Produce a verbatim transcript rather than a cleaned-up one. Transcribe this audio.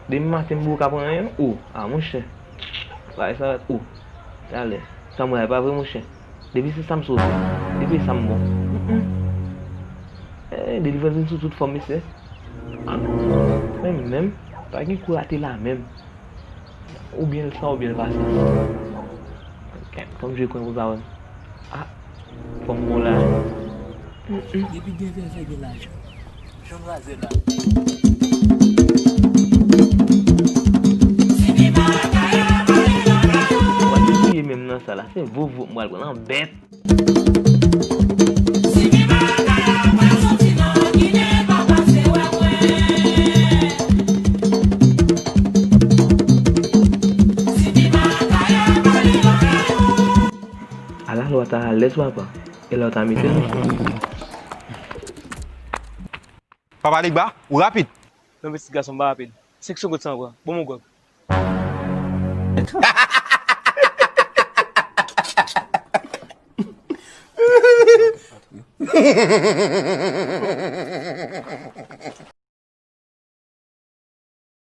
Demen maten m pou ka pran anyen, o, a monchè. Bagay sa, o, talè. Sa m wè a, e pa vre, monchè. Depi se sa m sot, depi sa m bon. Mm, mm. Eh, delivrans vin sou tout fòm, mesye. Ah, menm, menm, pa gen kou rate la menm. Oubyen l sa, oubyen l pa sa. Kèt, fò m jwe kwen pou l pa wè m. Ah, fò m bon la. Mm, mm. Depi gen vèvè, gen lajan. Jan vwazè la. Wè ki ye menm nan sa la, se vovo m pral pran nan bèt. Ala lwa ta alèz papa, e lè w ta mete l. Papa Legba, ou rapid. Non, pitit gason m pa rapid. Senk segonn san pran. Bon, mon gwòg.